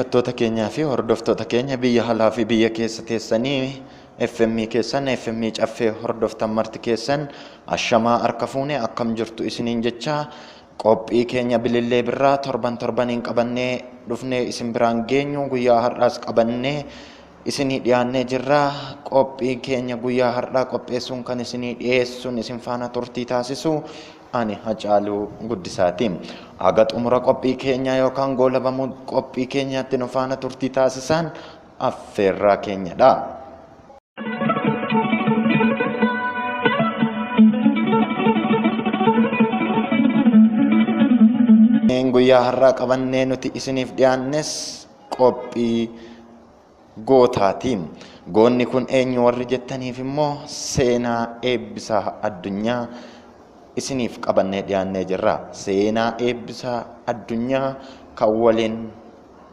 Dhaggeeffattoota keenyaa fi hordoftoota keenya biyya alaa fi biyya keessa teessanii FM keessan FM Caffee hordoftan marti keessan ashamaa harka fuune akkam jirtu isiniin jecha qophii keenya Bilillee Birraa torban torbaniin qabannee dhufnee isin biraan geenyu guyyaa har'aas qabannee isinii dhiyaannee jirra. Qophii keenya guyyaa har'aa qopheessuun kan isinii dhiyeessuun isin faana turtii taasisu ani Hacaaluu Guddisaati. Haga xumura qophii keenyaa yookaan goolabamuu qophii keenyaatti nu faana turtii taasisan affeerraa keenyadha. Guyyaa har'aa qabannee nuti isiniif dhiyaannes qophii gootaati. Goonni kun eenyu warri jettaniif immoo seenaa Eebbisaa Addunyaa isiniif qabannee dhiyaannee jirra. Seenaa Eebbisaa Addunyaa kan waliin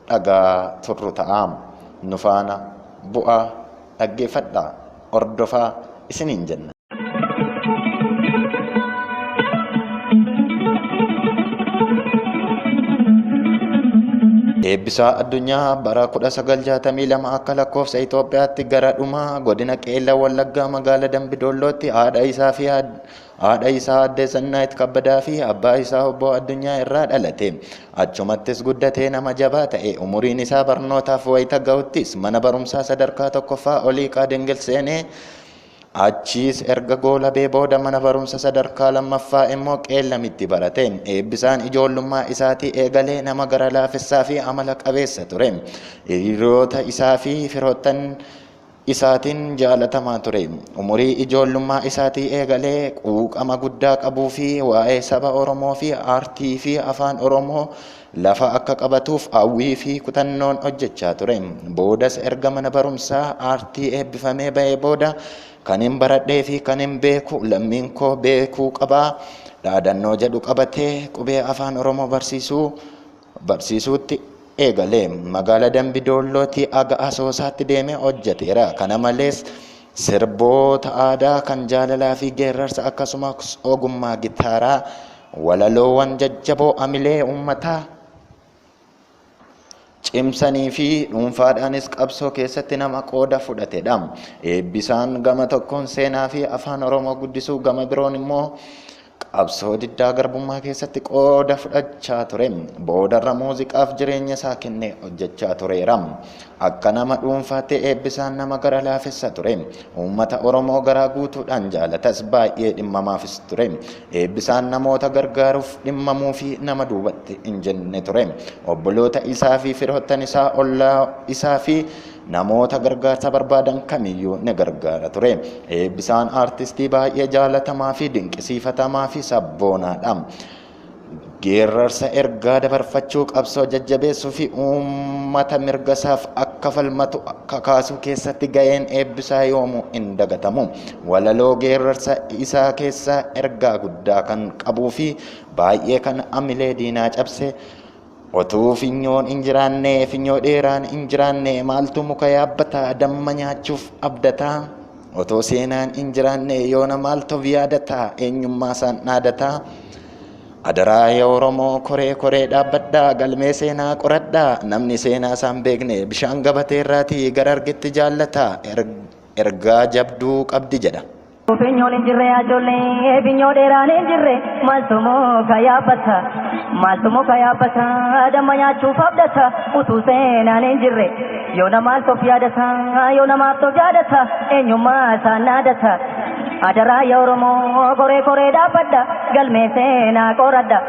dhagaa turru ta'a. Nu faana bu'aa dhaggeeffadhaa, hordofaa isiniin jenna. Eebbisaa Addunyaa bara 1962 akka lakkoofsa Itoophiyaatti gara dhumaa godina Qeellam Wallaggaa magaala Dambidoollootti haadha isaa fi haadha isaa Aadde Sannaayit Kabbadaa fi abbaa isaa Obbo Addunyaa irraa dhalate. Achumattis guddatee nama jabaa ta'e. Umuriin isaa barnootaaf wayita ga'uttis mana barumsaa sadarkaa tokkoffaa Oliiqaa Dingil seenee achiis erga goolabee booda mana barumsa sadarkaa lammaffaa immoo Qeellamitti barate. Eebbisaan ijoollummaa isaatii eegalee nama gara laafessaa fi amala qabeessa ture. Hiriyoota isaa fi firoottan isaatiin jaalatamaa ture. Umurii ijoollummaa isaatii eegalee quuqama guddaa qabuu fi waa'ee saba Oromoo fi aartii fi afaan Oromoo lafa akka qabatuuf hawwii fi kutannoon hojjechaa ture. Boodas erga mana barumsaa aartii eebbifamee ba'ee booda kan hin baradhee fi kan hin beeku lammiin koo beekuu qabaa dhaadannoo jedhu qabatee qubee afaan Oromoo barsiisuutti eegale. Magaala Dambidoollootti aga Asoosaatti deemee hojjeteera. Kana malees sirboota aadaa kan jaalalaa fi geerarsa akkasumas ogummaa gitaaraa walaloowwan jajjaboo amilee uummataa cimsanii fi dhuunfaadhaanis qabsoo keessatti nama qooda fudhatedha. Eebbisaan gama tokkoon seenaa fi afaan Oromoo guddisuu gama biroon immoo qabsoo diddaa garbummaa keessatti qooda fudhachaa ture. Boodarra muuziqaaf jireenya isaa kennee hojjechaa tureera. Akka nama dhuunfaatti Eebbisaan nama gara laafessa ture. Uummata Oromoo garaa guutuudhaan jaalatas baay'ee dhimmamaafis ture. Eebbisaan namoota gargaaruuf dhimmamuu fi nama duubatti hin jenne ture. Obboloota isaa fi firoottan isaa, ollaa isaa fi namoota gargaarsa barbaadan kamiyyuu ni gargaara ture. Eebbisaan aartistii baay'ee jaalatamaa fi dinqisiifatamaa fi sabboonaadha. Geerarsa ergaa dabarfachuu, qabsoo jajjabeessuu fi uummata mirga isaaf akka falmatu kakaasuu keessatti ga'een Eebbisaa yoomuu hin dagatamu. Walaloo geerarsa isaa keessaa ergaa guddaa kan qabuu fi baay'ee kan amilee diinaa cabse otuu finyoon hin jiraanne, finyoo dheeraan hin jiraanne, maaltu muka yaabbata damma nyaachuuf abdataa? Otoo seenaan hin jiraanne yoona maaltu of yaadata eenyummaa isaan dhaadataa? Adaraa yaa Oromoo koree koree dhaabbadhaa galmee seenaa qoradhaa namni seenaa isaan beekne bishaan gabatee irraatii gara argetti jaallata ergaa jabduu qabdi jedha. Finyoon hin jirre ijoollee finyoo dheeraan hin jirre maaltu muka yaabbata maaltu muka yaabbata damma nyaachuuf abdata utuu seenaan hin jirre yoo maaltu of yaadata yoo namaaf of yaadata eenyummaa isaan naadata. Adaraa yaa Oromoo koree koree dhaabbadha galmee seenaa qoradha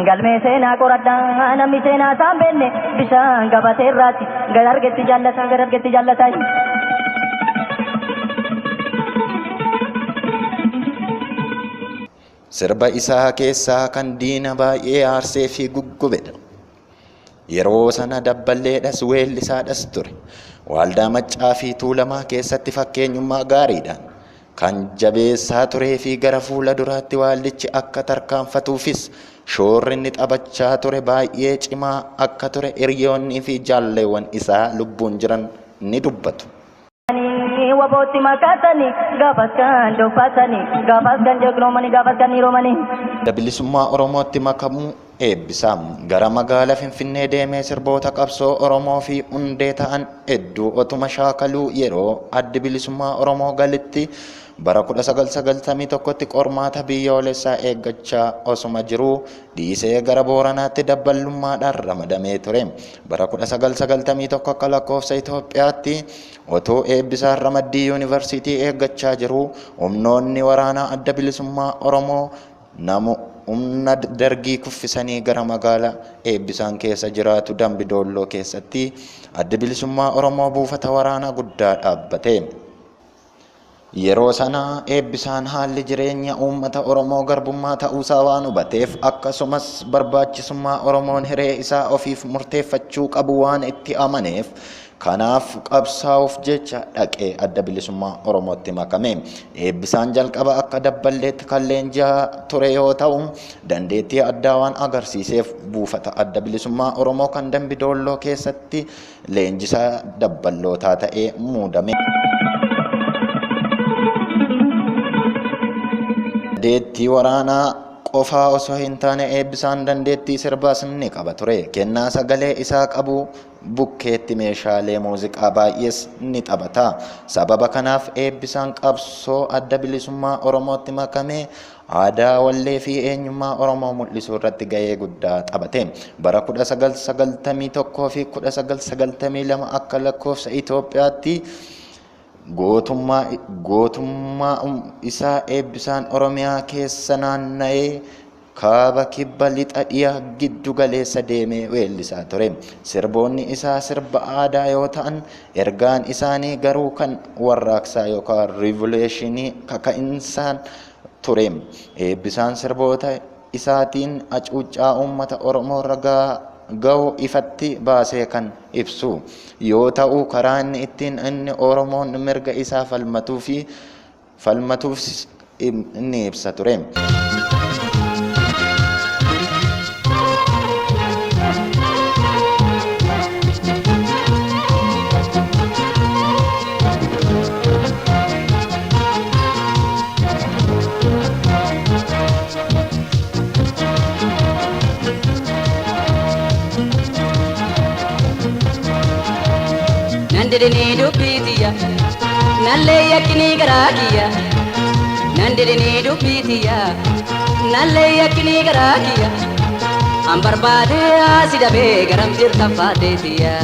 galmee seenaa qoradha namni seenaa isaan beekne bishaan gabatee irraati gad argetti jaallata gad argetti jaallata. Sirba isaa keessaa kan diina baay'ee aarsee fi guggubedha. Yeroo sana dabballeedhas weellisaadhas ture. Waldaa Maccaa fi Tuulamaa keessatti fakkeenyummaa gaariidhaan kan jabeessaa turee fi gara fuula duraatti waaldichi akka tarkaanfatuufis shoorri inni taphachaa ture baay'ee cimaa akka ture hiriyoonnii fi jaalleewwan isaa lubbuun jiran ni dubbatu. Wabootti makaasanii gaafas kan dubbatanii gaafas kan jagnoomanii gaafas kan hiroomanii. Bilisummaa Oromootti makamuu Eebbisa. Gara magaala Finfinnee deemee sirboota qabsoo Oromoo fi hundee ta'an hedduu otuma shaakaluu yeroo Addi Bilisummaa Oromoo galitti bara 1991tti qormaata biyyoolessaa eeggachaa osuma jiruu dhiisee gara Booranaatti dabballummaadhaan ramadamee ture. Bara 1991 akka lakkoofsa Itoophiyaatti otoo Eebbisaan ramaddii yuunivarsiitii eeggachaa jiruu humnoonni waraanaa Adda Bilisummaa Oromoo namu humna Dargii kuffisanii gara magaala Eebbisaan keessa jiraatu Dambi Doolloo keessatti Addi Bilisummaa Oromoo buufata waraanaa guddaa dhaabbate. Yeroo sana Eebbisaan haalli jireenya uummata Oromoo garbummaa ta'uusaa waan hubateef, akkasumas barbaachisummaa Oromoon hiree isaa ofiif murteeffachuu qabu waan itti amaneef, kanaaf qabsaa'uuf jecha dhaqee Adda Bilisummaa Oromootti makame. Eebbisaan jalqaba akka dabballeetti kan leenji'aa ture yoo ta'u, dandeettii addaa waan agarsiiseef buufata Adda Bilisummaa Oromoo kan Dambi Doolloo keessatti leenjisaa dabballootaa ta'ee muudame. Dandeettii waraanaa qofaa osoo hin taane Eebbisaan dandeettii sirbaas ni qaba ture. Kennaa sagalee isaa qabu bukkeetti meeshaalee muuziqaa baay'ees ni taphata. Sababa kanaaf Eebbisaan qabsoo Adda Bilisummaa Oromootti makamee aadaa wallee fi eenyummaa Oromoo mul'isuu irratti gahee guddaa taphate. Bara 1991 fi 1992 akka lakkoofsa Itoophiyaatti gootummaa isaa Eebbisaan Oromiyaa keessa naanna'ee kaaba, kibba, lixa, dhiya, giddu galeessa deemee weellisaa ture. Sirboonni isaa sirba aadaa yoo ta'an, ergaan isaanii garuu kan warraaqsaa yookaan riivoluushinii kaka'insaan ture. Eebbisaan sirboota isaatiin hacuuccaa uummata Oromoo irra gahu ifatti baasee kan ibsu yoo ta'u, karaa inni ittiin inni Oromoon mirga isaa falmatuu fi falmatuuf ni ibsa ture. Nan didinii dubbii tiyya, nallee yakkinii garaa kiyya. Nan didinii dubbii tiyya, nallee yakkinii garaa kiyya. An barbaade asi dabee garam jirta faatee tiyya.